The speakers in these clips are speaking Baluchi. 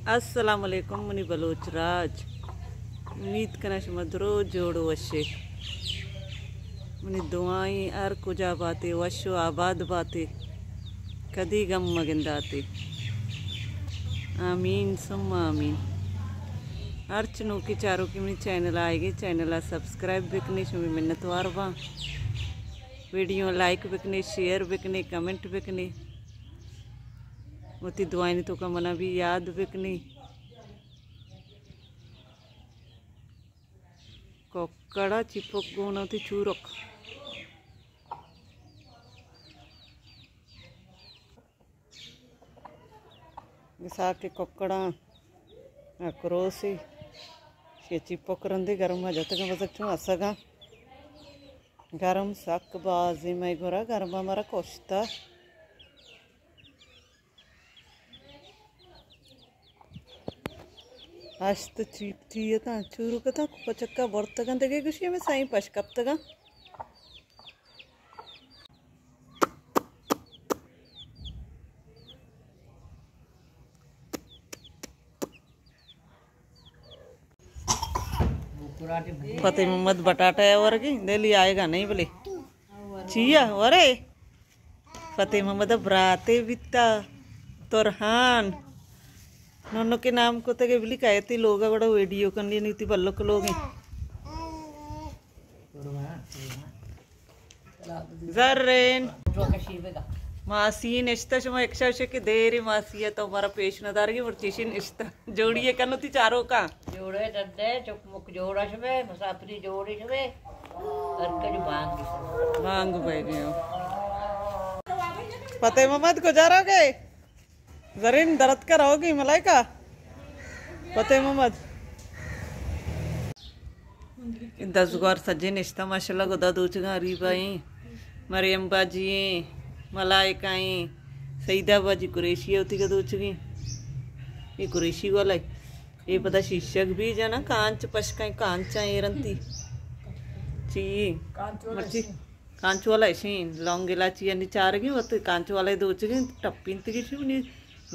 السلام علیکم منی بلوچ راج، امید کناں شما درو جوڑ و وشے۔ منی دعائیں ہر کجا باتے، وش و آباد باتے، کدی غم مگنداتے۔ آمین ثم آمین۔ ہرچ نوکیں چاروکے منی چینل آئیگے، چینل ءَ سبسکرائب بکنے، شمے منتوار باں۔ ویڈیو لائک بکنے، شیئر بکنے، کمنٹ بکنے۔ وتی دعائیں توکا منا بھی یاد بکنے۔ ککڑا چپک گونا وتی چورک۔ گسا کہ ککڑاں کروسی شی چپک رندی گرم ءَ جتگ بزگ چون اسگاں۔ گرم سک بازیں مئے گورا، گرم ءَ مرا کشتا۔ ہشت چیپ تھی اتاں، چورک اتاں، پچکا برتگاں، دگہ گوشی ہمیں سائیں پش کپتگاں۔ فتح محمد بٹاٹا ہے ورگی، دلی آئے گا نہیں بلے۔ چیا ورے؟ فتح محمد براتے بیتا، ترہان۔ نونو کے نام کو تگے بلی کہتی لوگا بڑا ویڈیو کن لیے نہیں تی بلک لوگیں۔ زرین۔ ماسی نشتہ، شما یک شاوشے کہ دیری ماسی ہے تو مارا پیش نہ دارگی، مرچیشی نشتہ۔ جوڑی ہے کنو تی چاروکاں۔ جوڑے ڈڈے، چک مک جوڑا شمے، مسافری جوڑی شمے۔ ہر کج بانگ بی شمے۔ بانگ بی گئے ہو۔ فتح محمد کجا رہو گئے؟ زرین درد کا رہو گئی ملائکہ۔ فتح محمد۔ دزگوار سجے نشتہ ماشاءاللہ گدا دوچگاں، اریبا ایں، مریم باجی ایں، ملائکہ ایں، سعیدہ باجی قریشی ءَ وتی گدوچگیں۔ اے قریشی والا اے۔ اے پدا شیشگ بھی جنا کانچ پشکائیں کانچاں ایرنتی۔ چی؟ کانچ والا مرچی؟ کانچ والا اشیں، لونگ الاچی انی چارگیں وت کانچ والا دوچگیں ٹپینتگی شی منی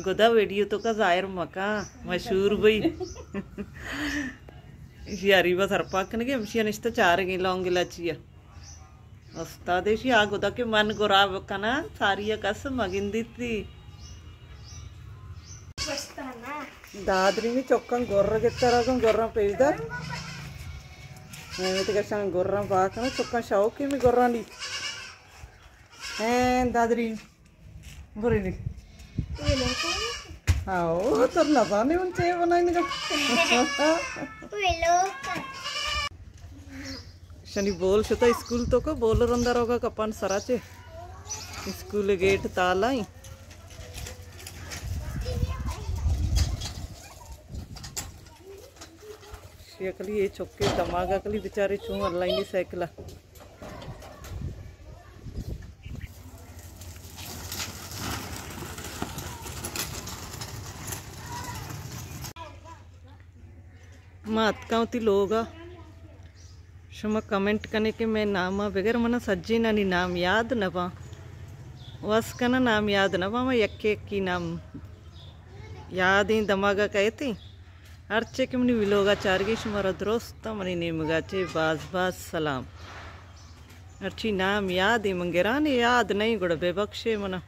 گدا ویڈیو توکا ظاہر مکاں، مشہور بئی۔ ایشی اریبا سرپاک کنگے، ہمشی نشتہ چارگیں لونگ الاچی۔ استاد ایشی آ گدا کہ من گرا بکناں، ساری کس مگندیتی۔ دادریمی چکاں گر گتر اگاں گراں پیش دار۔ میں تو کشاں گراں پاکنا چکاں شوقی می گرانی۔ ہیں دادری۔ برے نی۔ ہاں، او، تر نزانے من چے بنائیں گا۔ شنی بول شتا اسکول توکا، بول رندا روگا کپان سرا چے۔ اسکول گیٹ تالا ایں۔ شی اکلی اے چکے دماغ اکلی بیچارے چون اللہ نی سائیکلا۔ ما اتکاں وتی لوگا۔ شما کمنٹ کنے کہ مئے نام ءَ بگر منا سجینانی نام یاد نہ باں۔ وس کناں نام یاد نہ باں، ما یکے یکی نام یاد ایں دماغ ءَ کئیت ایں۔ ہرچے کہ منی ولوگ ءَ چارگی شمارا درست منی نیمگ ءَ چے باز باز سلام۔ ہرچی نام یاد ایں من گران یاد نہیں گڑا بے بخشے منا۔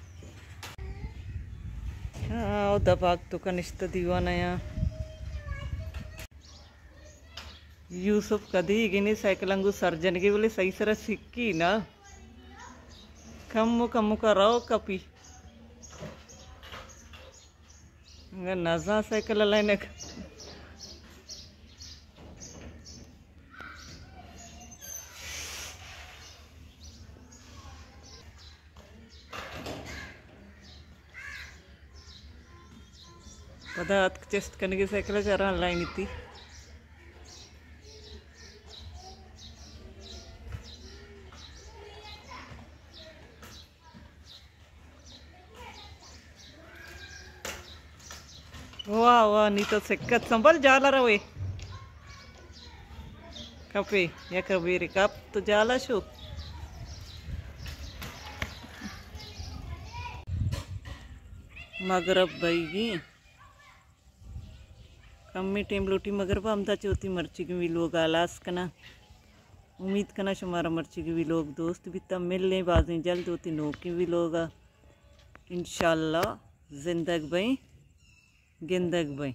ہاں، او دباگ تو کنشت دیوان آیا۔ یوسف کدی گنے سائیکل انگو سر جنگے بلے صحیح سرا سکی نا۔ کمو کمو کا رو کپی۔ انگا نزاں سائیکل لائنک۔ پدا اتک چست کنگے سائیکل چاران لائنی تی۔ واہ واہ، نی تو سکت سنبھل جالا روے۔ کپے، یک بیرے کپ تو جالا شو۔ مغرب بئیگی۔ کمیں ٹیم لوٹی مگر با ہمدا چہ وتی مرچیگیں ویلوگ ءَ ہلاس کناں۔ امید کناں شمارا مرچیگیں ویلوگ دوست بیتا۔ ملیں بازیں جلد وتی نوکیں ویلوگ ءَ۔ انشاءاللہ زندگ بئیں، گندگ بئیں۔